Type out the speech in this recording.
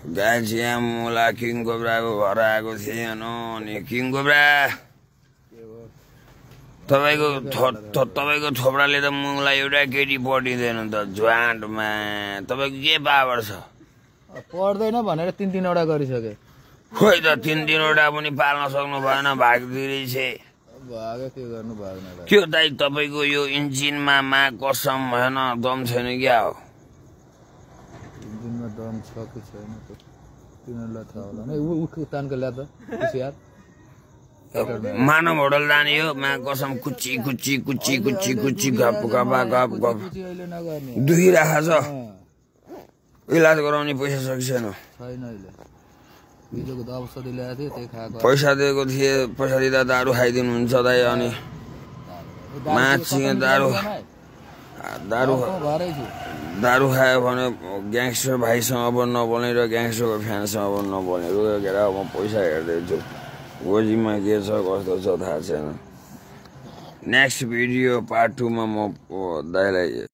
guys यहाँ मुला king कोब्राको घर आएको थिएँ अनि किङ कोब्रा तपाईको थोप्राले त मुलाई एउटा केटी पटिँदैन त ज्वान्टमा तपाईको के पावर छ पर्दैन भनेर 3 वटा गरिसके खोइ त 3 वटा पनि पाल्न सक्नु भएन भाग्दिरै छे भागे के गर्नु भाग्न त्यो दाइ तपाईको यो इन्जिनमा मा कसम हैन दम छैन क्या हो इन्जिनमा दम छ कि छैन त तिनीहरुलाई थाहा होला नि उ तानको ल्याद यार मानव होटल जाने हो मा कसम कुची कुची कुची कुची कुची गप गप गप गप दुखिराखा छ इलाज गराउने पैसा सकिएन छैन अहिले हिजोको त औषधि ल्याएको थिए त्यही खाएको पैसा दिएको थिए पैसा दिँदा दारु खाइदिनु हुन्छ दाइ अनि माछिङ दारु खायो भने ग्याङ्स्टर भाइसँग पनि नबोल्ने र ग्याङ्स्टरको फ्यानसँग पनि नबोल्ने रोकेर म पैसा हेर्दैछु गोजीमा के छ कस्तो छ थाहा छैन नेक्स्ट भिडियो पार्ट 2 मा म दाइलाई